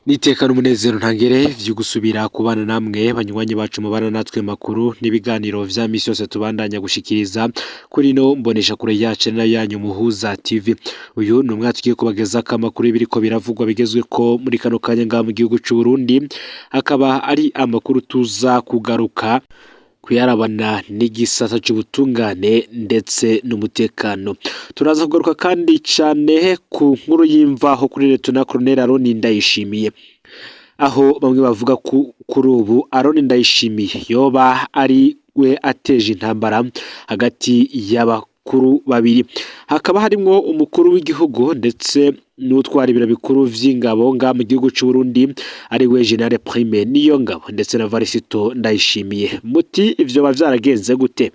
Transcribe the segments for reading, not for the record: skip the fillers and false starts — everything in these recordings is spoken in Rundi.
Nitekana umunezero ntangere vyo gusubira kubana namwe banywanyi bacu mubana natwe makuru n'ibiganiro vya misi yose tubandanya gushikiriza kuri no mbonesha kure yacu na yanyu Muhuza TV. Uyu ni umwaka tugiye kubagezako amakuru y'ibiriko biravugwa bigezweko muri kano kanya ngaha mu gihugu c'u Burundi, akaba ari amakuru tuza kugaruka kuyarabana n'igisata c'ubutungane ndetse n'umutekano. Turaza kugaruka kandi cane ku nkuru y'imvaho kuri Lieutenant Colonel Aroni Ndayishimiye, aho bamwe bavuga ko kuri ubu Aroni Ndayishimiye yoba ari we ateje intambara hagati y'abakuru babiri, hakaba harimwo umukuru w'igihugu ndetse n'utwara ibiro bikuru vy'ingabo nga mu gihugu c'u Burundi ari we General Prime Niyongabo ndetse na Varisito Ndayishimiye. Muti ivyo ba vyaragenze gute?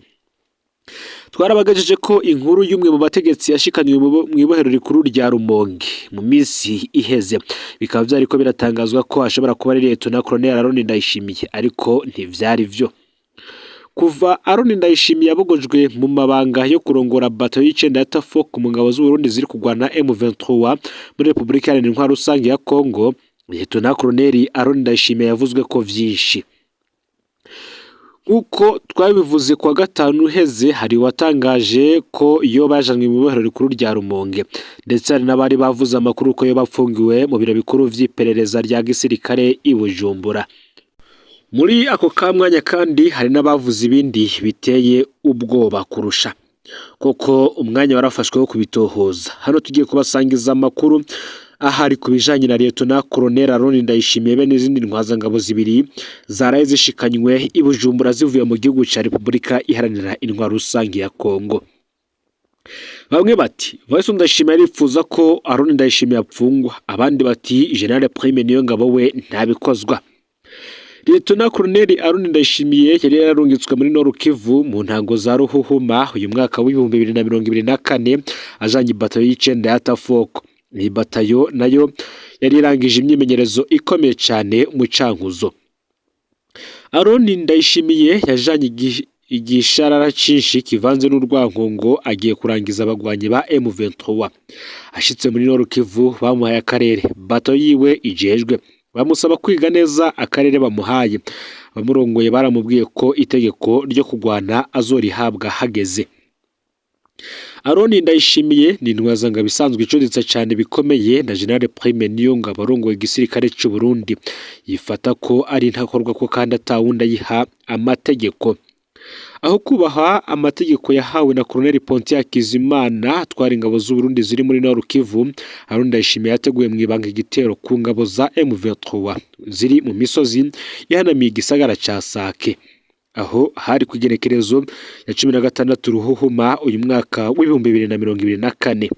Twarabagejeje ko inkuru y'umwe mu bategetsi yashikaniwe mw'ibohero rikuru rya Rumonge mu minsi iheze, bikaba vyariko biratangazwa ko ashobora kuba ari Lieutenant Colonel Aroni Ndayishimiye, ariko ntivyari vyo. Kuva Aroni Ndayishimiye abogojwe mu mabanga yo kurongora bato y'icenda ya Tafok mu ngabo z'Uburundi ziri kurwana M23 muri Repubulika Iharanira Intwaro Rusange ya Congo, Lieutenant Colonel Aroni Ndayishimiye yavuzwe ko vyinshi. Nk'uko twabivuze kuwa gatanu uheze, hari uwatangaje ko yoba yajanwe mu ibohero rikuru rya Rumonge, ndetse hari n'abari bavuze amakuru ko yoba apfungiwe mu biro bikuru vy'iperereza rya gisirikare i Bujumbura. Muri ako kamwanya kandi hari n'abavuze ibindi biteye ubwoba kurusha, koko umwanya warafashwe wo kubitohoza. Hano tugiye kubasangiza amakuru ahari ku bijanye na Lieutenant Colonel Aroni Ndayishimiye be n'izindi ntwazangabo zibiri zaraye zishikanywe i Bujumbura zivuye mu gihugu ca Repubulika Iharanira Intwaro Rusange ya Congo. Bamwe bati Varisito Ndayishimiye arifuza ko Aroni Ndayishimiye apfungwa, abandi bati General Prime Niyongabo we ntabikozwa. Lieutenant Colonel Aroni Ndayishimiye yari yararungitswe muri Nord Kivu mu ntango za Ruhuhuma uyu mwaka w'2024 ajanye ibatayo y'icenda ya Tafoko. Iyi batayo nayo yari irangije imyimenyerezo ikomeye cane mu Cankuzo. Aroni Ndayishimiye yajanye igisharara cinshi kivanze n'urwanko agiye kurangiza abagwanyi ba M23. Ashitse muri Nord Kivu bamuhaye akarere bato yiwe ijejwe, bamusaba kwiga neza akarere bamuhaye. Abamurongoye baramubwiye ko itegeko ryo kugwana azorihabwa hageze. Aroni Ndayishimiye ni intwazangabo isanzwe icuditse cane bikomeye na General Prime Niyongabo arongoye igisirikare c'u Burundi. Yifata ko ari intakorwa ko kandi atawundi ayiha amategeko. Aho kubaha amategeko yahawe na Colonel Pontier Hakizimana atwara ingabo z'u Burundi ziri muri Nord Kivu, Aroni Ndayishimiye yateguye mw'ibanga igitero ku ngabo za M23 ziri mu misozi ihanamiye igisagara ca Sake. Aho hari ku igenekerezo ya 16 Ruhuhuma uyu mwaka w'2024.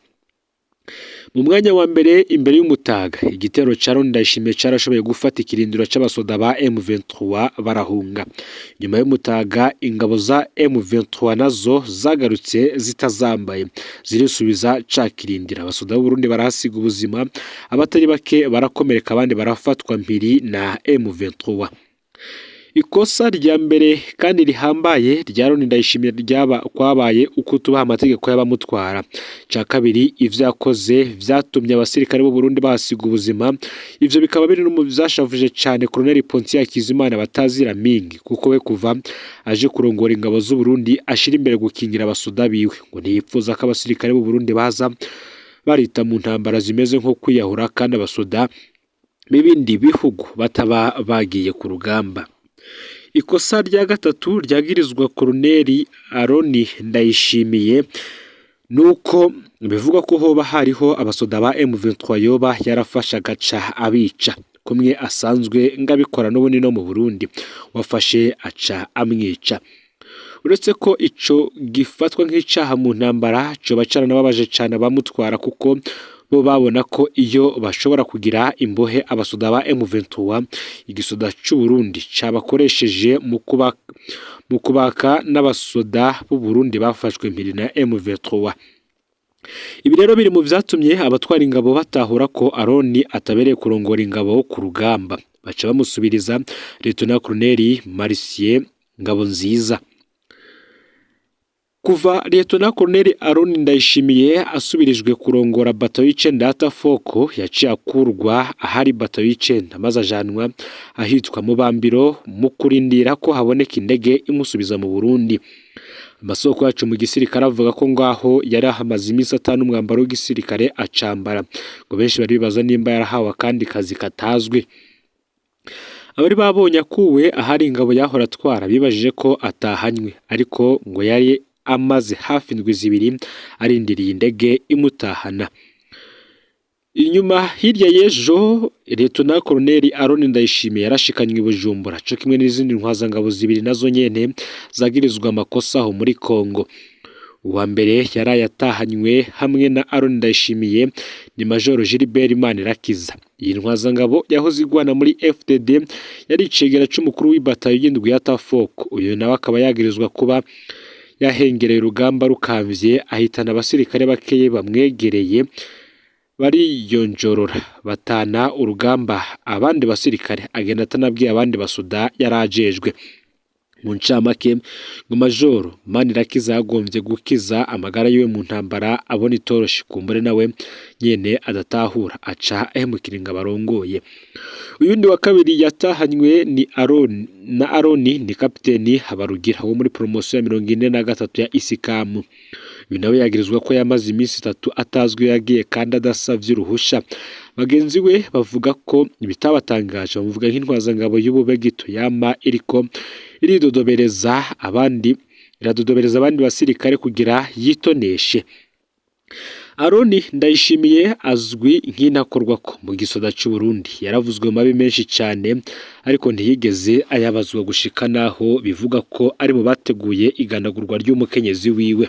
Mu mwanya wa mbere imbere y'umutaga, igitero ca Aroni Ndayishimiye carashoboye gufata ikirindiro c'abasoda ba M23 barahunga. Nyuma y'umutaga ingabo za M23 nazo zagarutse zitazambaye zirisubiza ca kirindiro. Abasoda b'u Burundi barahasiga ubuzima, abatari bake barakomereka, abandi barafatwa mpiri na M23. Ikosa rya mbere kandi rihambaye rya Aroni Ndayishimiye ryaba kwabaye ukutubaha amategeko y'abamutwara. Ca kabiri, ivyo yakoze vyatumye abasirikare b'u Burundi bahasiga ubuzima. Ivyo bikaba biri no mu vyashavuje cane Colonel Pontier Hakizimana batazira mingi, kuko we kuva aje kurongora ingabo z'u Burundi ashira imbere gukingira abasoda biwe, ngo ntiyipfuza ko abasirikare b'u Burundi baza barita mu ntambara zimeze nko kwiyahura kandi abasoda b'ibindi bihugu bataba bagiye ku rugamba. Ikosa rya gatatu ryagirizwa Colonel Aroni Ndayishimiye nuko bivugwa ko hoba hariho abasoda ba M23 yoba yarafashe agaca abica, kumwe asanzwe ngabikora n'ubundi no mu Burundi, wafashe aca amwica. Uretse ko ico gifatwa nk'icaha mu ntambara, coba caranababaje cane abamutwara, kuko bo babona ko iyo bashobora kugira imbohe abasoda ba M23, igisoda c'u Burundi cabakoresheje mu kubaka n'abasoda b'u Burundi bafashwe mpiri na M23. Ibi rero biri mu vyatumye abatwara ingabo batahura ko Aroni atabereye kurongora ingabo ku rugamba, baca bamusubiriza Lieutenant Colonel Marcier Ngabonziza. Kuva Liyetona Koloneli Aroni Ndayishimiye asubirijwe kurongora batayo y'icenda ya Tafoko, yaciye akurwa ahari batayo y'icenda maze ajanwa ahitwa Mubambiro mu kurindira ko haboneka indege imusubiza mu Burundi. Amasoko yacu mu gisirikare avuga ko ngaho yari ahamaze iminsi atanu umwambaro w'igisirikare acambara, ngo benshi bari bibaza nimba yarahawe akandi kazi katazwi. Abari babonye akuwe ahari ingabo yahora atwara bibajije ko atahanywe, ariko ngo yari amaze hafi indwi 2 arindiriye indege imutahana. Inyuma hirya y'ejo, Liyetona Koloneli Aroni Ndayishimiye yarashikanywe i Bujumbura co kimwe n'izindi ntwazangabo 2 nazo nyene zagirizwa amakosa aho muri Kongo. Uwa mbere yaraye atahanywe hamwe na Aroni Ndayishimiye ni Majoro Gilbert Manirakiza. Iyi ntwazangabo yahoze igwana muri FDD, yari icegera c'umukuru w'ibatayo y'indwi ya Tafoko. Uyu nawe akaba yagirizwa kuba yahengereye urugamba rukamvye, ahitana abasirikare bakeye bamwegereye bariyonjorora batana urugamba abandi basirikare, agenda atanabwiye abandi basoda yarajejwe. Mu ncamake, ngo Majoro Manirakiza yagombye gukiza amagara yiwe mu ntambara abona itoroshi, kumbure nawe nyene adatahura aca ahemukira ingabo arongoye. Uyundi wa kabiri yatahanywe ni Aroni na Aroni ni kapiteni Habarugira wo muri promotion ya 43 ya Isikamu. Uyu nawe yagirizwa ko yamaze iminsi 3 atazwi yagiye kandi adasavye uruhusha. Bagenzi we bavuga ko bitabatangaje, bamuvuga nk'intwazangabo y'ubube gito yama iriko iridodobereza abandi, iradodobereza abandi basirikare kugira yitoneshe. Aroni Ndayishimiye azwi nk'intakorwako mu gisoda c'u Burundi, yaravuzwe mu mabi menshi cane ariko ntiyigeze ayabazwa gushika naho bivuga ko ari mu bateguye igandagurwa ry'umukenyezi wiwe.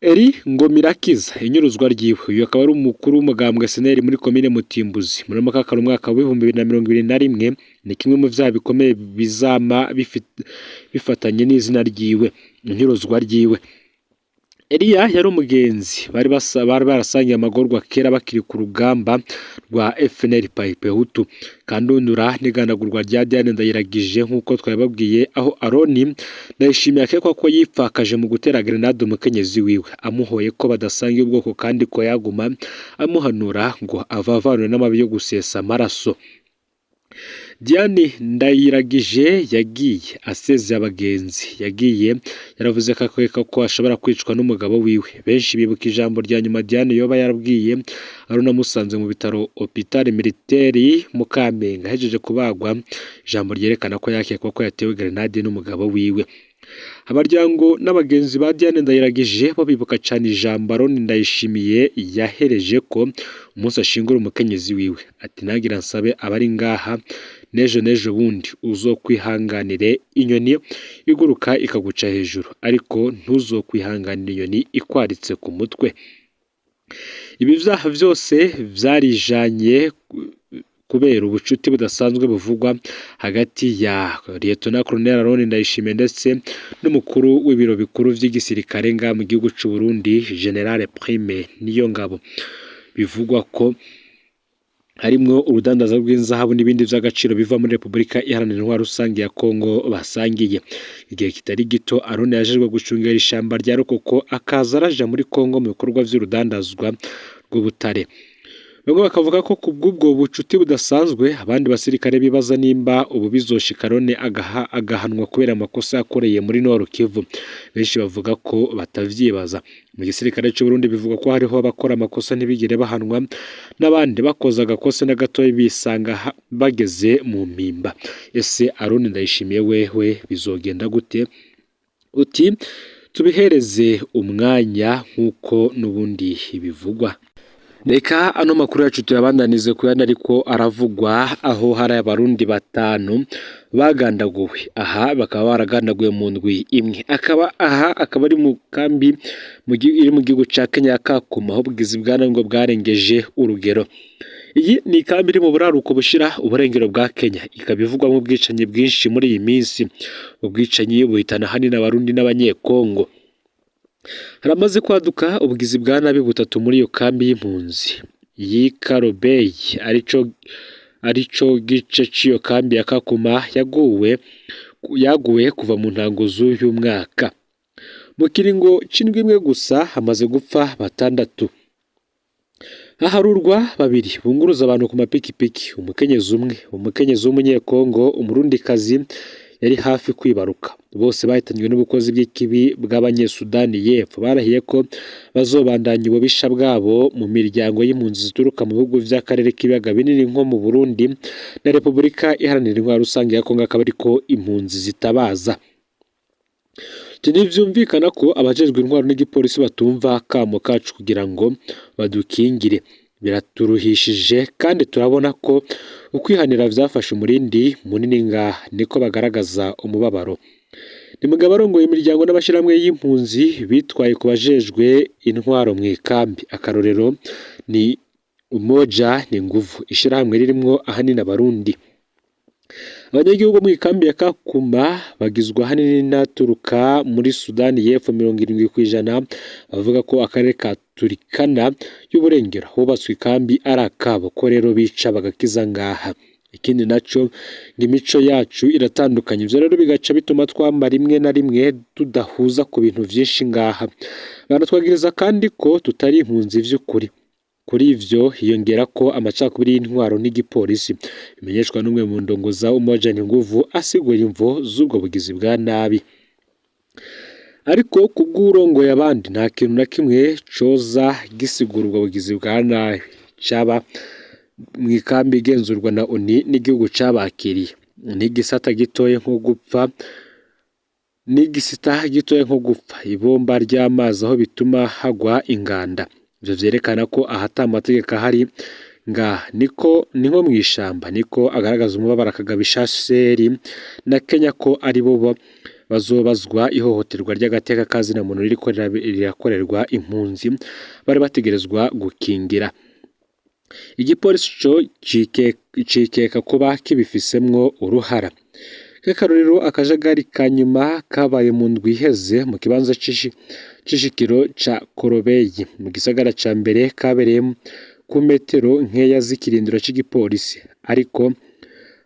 Eri Ngomirakiza, inyuruzwa ryiwe, uyu akaba ari umukuru w'umugambwe SNL muri komine Mutimbuzi muri Mukakaro umwaka wa 2021, ni kimwe mu vyaha bikomeye bizama bifatanye n'izina ryiwe, inyuruzwa ryiwe. Eliya yari umugenzi bari barasangiye amagorwa kera bakiri ku rugamba rwa FNL Paipehutu. Kandundura n'igandagurwa rya Diane Ndayiragije nk'uko twababwiye, aho Aroni Ndayishimiye akekwa ko yipfakaje mu gutera grenade umukenyezi wiwe, amuhoye ko badasangiye ubwoko kandi ko yaguma amuhanura ngo avavanure n'amabi yo gusesa amaraso. Diane Ndayiragije yagiye asezeye abagenzi, yagiye yaravuze ko akeka ko ashobora kwicwa n'umugabo wiwe. Benshi bibuka ijambo rya nyuma Diane yoba yarabwiye Aroni amusanze mu bitaro Hôpital Militaire mu Kamenge ahejeje kubagwa, ijambo ryerekana ko yakekwa ko yatewe grenade n'umugabo wiwe. Abaryango n'abagenzi ba Diane Ndayiragije bo bibuka cane ijambo Aroni Ndayishimiye yahereje ko umunsi ashingura umukenyezi wiwe, ati nagira nsabe abari ngaha nejo nejo bundi uzokwihanganire inyoni iguruka ikaguca hejuru, ariko ntuzokwihanganire inyoni ikwaritse ku mutwe. Ibi vyaha vyose vyarijanye kubera ubucuti budasanzwe buvugwa hagati ya Liyetona Koloneli Aroni Ndayishimiye ndetse n'umukuru w'ibiro bikuru vy'igisirikare nga mu gihugu c'u Burundi General Prime Niyongabo. Bivugwa ko harimwo urudandaza rw'inzahabu n'ibindi vy'agaciro biva muri Repubulika Iharanira Intwaro Rusange ya Kongo basangiye. Igihe kitari gito Aroni yajejwe gucungera ishamba rya Rukoko, akaza araja muri Kongo mu bikorwa vy'urudandazwa rw'ubutare. Bamwe bakavuga ko kubw'ubwo bucuti budasanzwe abandi basirikare bibaza nimba ubu bizoshika Aroni agahanwa kubera amakosa yakoreye muri Nord Kivu. Benshi bavuga ko batavyibaza. Mu gisirikare c'u Burundi bivuga ko hariho abakora amakosa ntibigere bahanwa, n'abandi bakoze agakosa na gatoya bisanga bageze mu mpimba. Ese Aroni Ndayishimiye wewe bizogenda gute? Uti tubihereze umwanya nk'uko n'ubundi bivugwa. Reka ano makuru yacu tuyabandanize kuyandi ariko aravugwa, aho hari abarundi 5 bagandaguwe. Aha bakaba baragandaguwe mu ndwi imwe. Akaba aha akaba ari mu kambi iri mu gihugu ca Kenya ya Kakuma, aho ubugizi bwa nabi ngo bwarengeje urugero. Iyi ni ikambi iri mu buraruko bushira uburengero bwa Kenya, ikaba ivugwamo ubwicanyi bwinshi muri iyi minsi. Ubwicanyi buhitana ahanini abarundi n'abanyekongo. Haramaze kwaduka ubugizi bwa nabi butatu muri iyo kambi y'impunzi y'i Karobei, arico gice c'iyo kambi ya Kakuma yaguwe kuva mu ntango z'uyu mwaka. Mu kiringo c'indwi imwe gusa hamaze gupfa batandatu. Haharurwa babiri bunguruza abantu ku mapikipiki, umukenyezi umwe, umukenyezi w'umunyekongo, umurundikazi yari hafi kwibaruka. Bose bahitanywe n'ubukozi bw'ikibi bw'abanyesudani y'epfo. Barahiye ko bazobandanya ububisha bwabo mu miryango y'impunzi zituruka mu bihugu vy'akarere k'ibiyaga binini nko mu Burundi na Repubulika Iharanira Intwaro Rusange ya Kongo, akaba ariko impunzi zitabaza. Ntivyumvikana ko abajejwe intwaro n'igipolisi batumva akamo kacu kugira ngo badukingire. Biraturuhishije kandi turabona ko ukwihanira vyafashe umurindi munini ngaha, niko bagaragaza umubabaro. Ni mugabo arongoye imiryango n'amashirahamwe y'impunzi bitwaye ku bajejwe intwaro mw'ikambi. Akarorero ni Umoja ni nguvu, ishirahamwe ririmwo ahanini abarundi. Abanyagihugu mu ikambi ya Kakuma bagizwe ahanini n'aturuka muri Sudani y'Epfo 70%, bavuga ko akarere ka Turkana y'uburengero hubatswe ikambi ari akabo, ko rero bica bagakiza ngaha. Ikindi naco ngo imico yacu iratandukanye, ivyo rero bigaca bituma twama rimwe na rimwe tudahuza ku bintu vyinshi ngaha. Banatwagiriza kandi ko tutari impunzi vy'ukuri. Kuri ivyo hiyongera ko amacakubiri y'intwaro n'igipolisi, bimenyeshwa n'umwe mu ndongo za Umoja ni nguvu, asigura imvo z'ubwo bugizi bwa nabi. Ariko kubw'uwurongoye abandi nta kintu na kimwe coza gisigura ubwo bugizi bwa nabi caba mw'ikambi igenzurwa na ONU n'igihugu cabakiriye. N'igisata gitoye nko gupfa, n'igisita gitoye nko gupfa ibomba ry'amazi aho bituma hagwa inganda. Ivyo vyerekana ko ahata amategeko ahari ngaha niko ni nko mw'ishamba, niko agaragaza umubabaro akagabisha HCR na Kenya ko ari bo bazobazwa ihohoterwa ry'agateka ka zina muntu ririko rirakorerwa impunzi bari bategerezwa gukingira. Igipolisi co cikeka kuba kibifisemwo uruhara. Nk'akarorero, akajagari ka nyuma kabaye mu ndwi iheze mu kibanza c'ishikiro ca Korobeyi mu gisagara ca mbere, kabereye ku metero nkeya z'ikirindiro c'igipolisi, ariko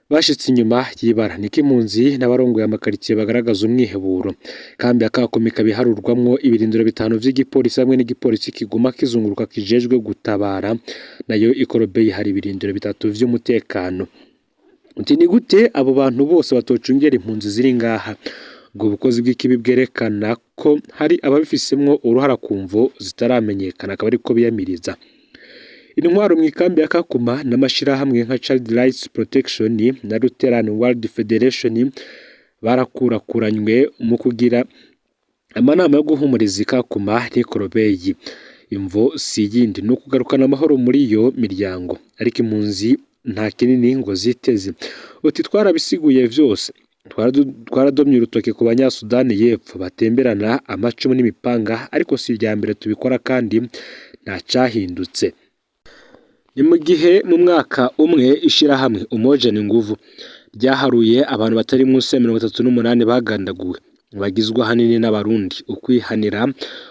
bashitse inyuma y'ibara, niko impunzi n'abarongoye amakaritsiye bagaragaza umwiheburo. Kambi ya Kakuma ikaba iharurwamwo ibirindiro bitanu vy'igipolisi hamwe n'igipolisi kiguma kizunguruka kijejwe gutabara, nayo i Korobeyi hari ibirindiro bitatu vy'umutekano. Uti ni gute abo bantu bose batocungera impunzi ziri ngaha? Ubwo bukozi bw'ikibi bwerekana ko hari ababifisemwo uruhara ku mvo zitaramenyekana, akaba ariko biyamiriza. Intwaro mw'ikambi ya Kakuma n'amashirahamwe nka Child Rights Protection na Lutheran World Federation barakurakuranywe mu kugira amanama yo guhumuriza i Kakuma n'Ikorobeyi. Imvo si iyindi, ni ukugarukana amahoro muri iyo miryango, ariko impunzi nta kinini ngo ziteze. Uti twarabisiguye vyose, twaradomye urutoke ku banyasudani y'epfo batemberana amacumu n'imipanga, ariko si irya mbere tubikora kandi nta cahindutse. Ni mu gihe mu mwaka umwe ishirahamwe Umoja ni nguvu ryaharuye abantu batari munsi ya 38 bagandaguwe, bagizwe ahanini n'abarundi. Ukwihanira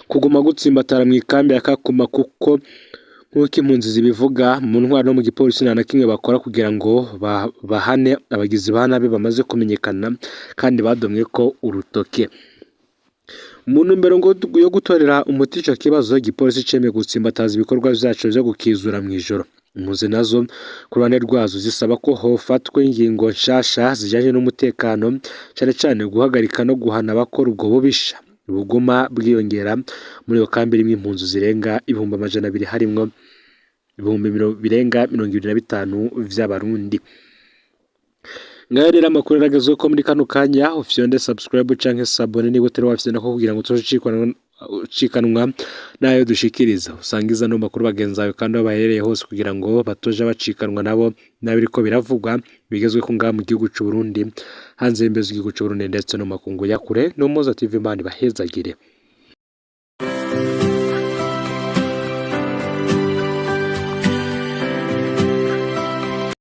kuguma gutsimbatara mw'ikambi ya Kakuma, kuko nk'uko impunzi zibivuga, mu ntwaro no mu gipolisi nta na kimwe bakora kugira ngo bahane abagizi ba nabi bamaze kumenyekana kandi badomwe ko urutoke. Mu ntumbero ngo yo gutorera umuti ico kibazo, igipolisi cemeye gutsimbataza ibikorwa vyaco vyo gukizura mw'ijoro. Impunzi nazo ku ruhande rwazo zisaba ko hofatwa ingingo nshasha zijanye n'umutekano, cane cane guhagarika no guhana abakora ubwo bubisha buguma bwiyongera muri iyo kambi irimwo impunzi zirenga 200,000, harimwo ibihumbi birenga 25 vy'abarundi. Ngayo rero amakuru aragezweho ko muri kano kanya. Ufyonde subscribe canke s'abonner niba utari wafyonda ko, kugira ngo ucikanwa n'ayo dushikiriza. Usangiza no makuru bagenzi bawe kandi aho baherereye hose, kugira ngo batoja bacikanwa nabo n'abiriko biravugwa bigezweho ngaha mu gihugu c'u Burundi, hanze y'imbibe z'igihugu c'u Burundi, ndetse no mu makungu ya kure. No Moza TV, Imana ibahezagire.